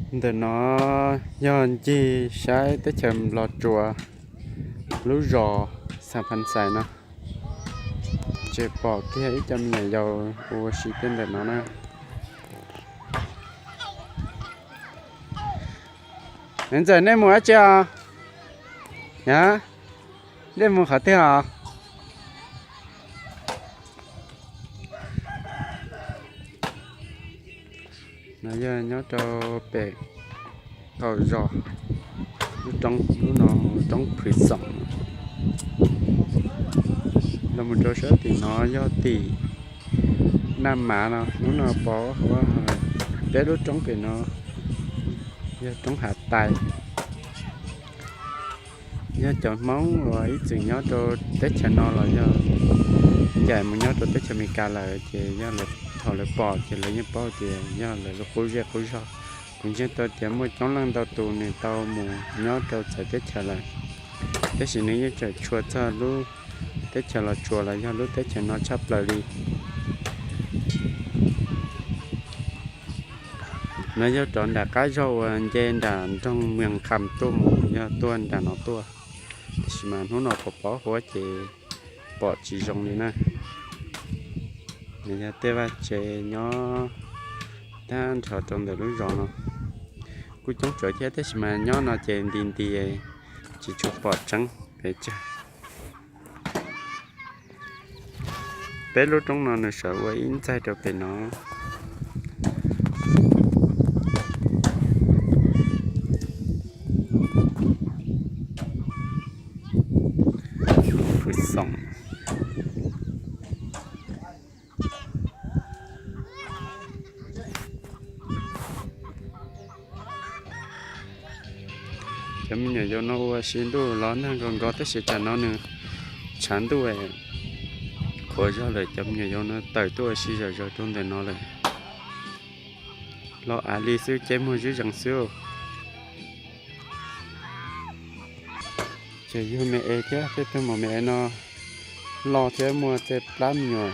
Ntawm no yog ncig saib teb chaws Los Tsuas lub zos Xas Phas Xais no. Tseem pom kiag ib co me nyuam yaus ua si tej ntawm no na. Niam ntxawm, nej mus dab tsi os? Nej mus qhov twg os? No yog nyob rau pem qaum zos, lub roob, lub no roob Phwv Xoom. Los mus rau sab tim no yog tim Naj Mav no, lub no pov hauv peb lub roob pem no yog roob Hav Tais. Yog cov Hmoob uas ib txwm nyob rau teb chaws no los yog ncaim mus nyob rau teb chaws Amelikas lawm ces yog lawv, thaum lawv pom ces lawv yeej paub tias yog lawv lub qub zej qub zog. Kuv ntseeg tau tias muaj coob leej ntau tus nws tau mus nyob rau txawv teb chaws lawm, tab sis nws yeej tseem tshua txog lub teb chaws Los Tsuas los yog lub teb chaws no tshaj plaws li. No yog rov nram qab zog uas nce nram nroog Mws Qham tuaj mus, yog tuaj nram no tuaj, tab sis mas hnub no pov pov huab ces pom tsis zoo li na. Nws yog tej vaj tsev nyob tag nrho rau ntawm lub zos no, kuj coob tsuav thiab tab sis mas nyob no ces nti nti, tsis tshua pom tseeb pes tsawg. Peb lub roob no nws sawv ua ib ntxaig rau pem no. Phwv Xoom. Cov me nyuam yaus no ua si ntuj los nag nkaus nkaus tab sis tsam no nws tshav ntuj qhuav zog lawm, cov me nyuam yaus no tawm tuaj ua si zom zaws rau ntawm no lawm. Los av li xwb, ceb muag zib zees xwb. Ces yug me es thiab, tej tug maum me es no loj thiab muaj tej plab me nyuam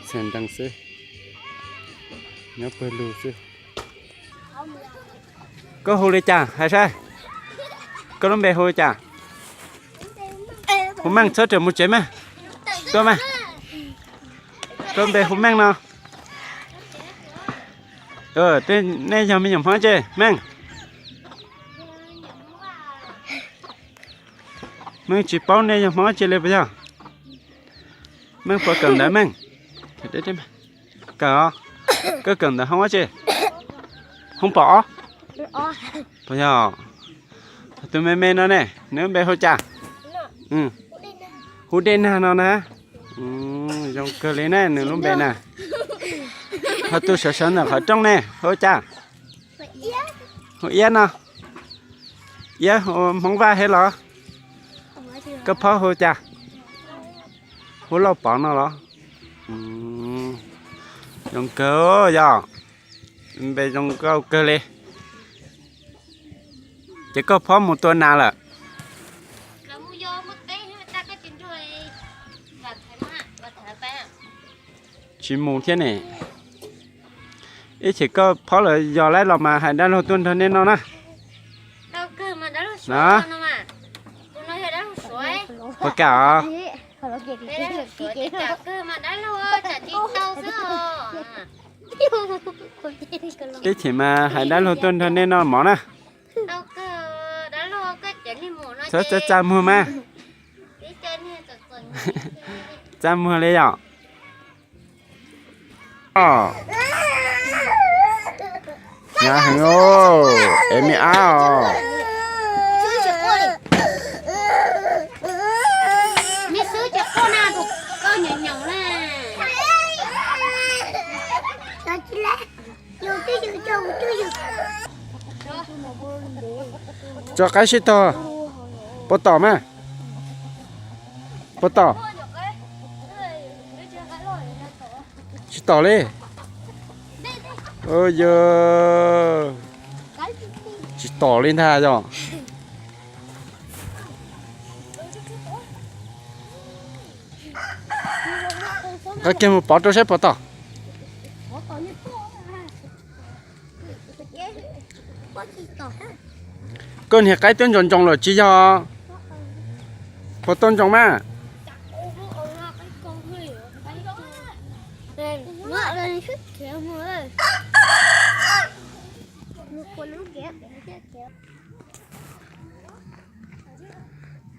txheem nrees xwb, nyob pawg lug xwb. Koj hu li cas hais saib? Koj lub npe hu li cas? Hu Meej, txhob rawm mus tsev mas. Tuaj mas. Koj lub npe hu Meej no. Nej yog me nyuam Hmoob tsi, Meej? Meej tsis paub nej yog Hmoob tsi li puas yog? Meej puas kawm ntawv Meej? Kawm os. Koj kawm ntawv hoob tsi? Hoob pom os. Puas yog? Tus me me no ne, nws lub npe hu cas? Hu Dej Nag no na. Zoo kawg li ne, nws lub npe na. Ho tus sawv sawv ntawm qhov rooj ne hu cas? Hu Iab no. Iab hu Hmoob Vaj thiab los? Koj phob hu cas? Hu Lauj Pov no los? Zoo kawg yog, npe zoo nkauj kawg li. Ces koj phob mus tua nas lawm? Tsis mus thiab ne. Ib chim koj phob lawm yog lawm los mas hais dab laug tuaj nrog nej noj na. Puas kam os? Ib chim mas hais dab laug tuaj nrog nej noj mov na. Txhob txaj txaj muag mas. Txaj muag li yom. Hnyav heev os, es me ab os. Tso qaib sib tog. Puas tom mas? Puas tom? Tsis tom li. Yog tsis tom li ntag yog. Nqa kiag mus pov rau saib puas tom. Koj niag qaib twb ntsoos ntsoos lawm tsis yog? Puas tau ntsoos mas?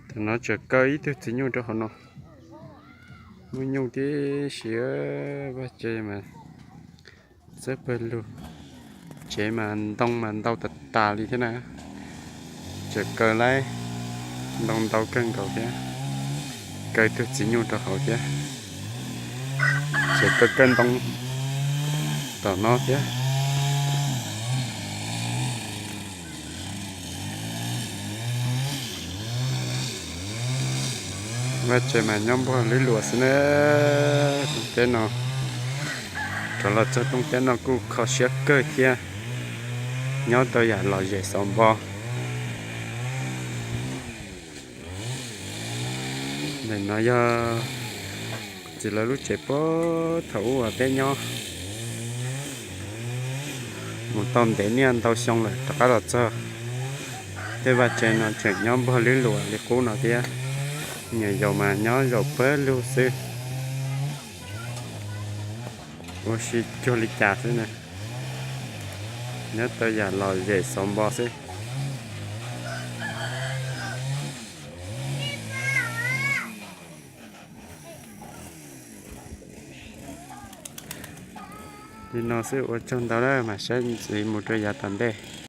Tam no tseem kaw ib tug txiv nyuj rau hauv no. Muaj nyuj tib si, vaj tse mas txawj pawg lug. Tsev mas ntoo mas ntau tas tas li thiab na. Tseem kaw laib, ntoo ntau kawg nkaus thiab. Kaw tug txiv nyuj rau hauv thiab. Tseem kaw kaw ntoo tom no thiab. Vaj tse mas nyob npuag lwb luas xwb na. Rooj teb no, rov los txog rooj teb no kuj kho siab kawg thiab. Nyob tau yam lom zem xauv npo. Ntawm no yog txiv lawv lub tsev puag thaum ub uas peb nyob. Mus tau ntev niaj ntau xyoo lawm rov qab los txog. Tej vaj tse no tseem nyob npuag lwb luas li qub no thiab. Nyuam yaus mas nyob zaum pawg lug xwb. Ua si cuag li cas xwb na. Nyob tau yam lom zem xauv npo xwb. Li no xwb ua tsaug ntau na, mam saib ntxiv mus rau yav tom ntej.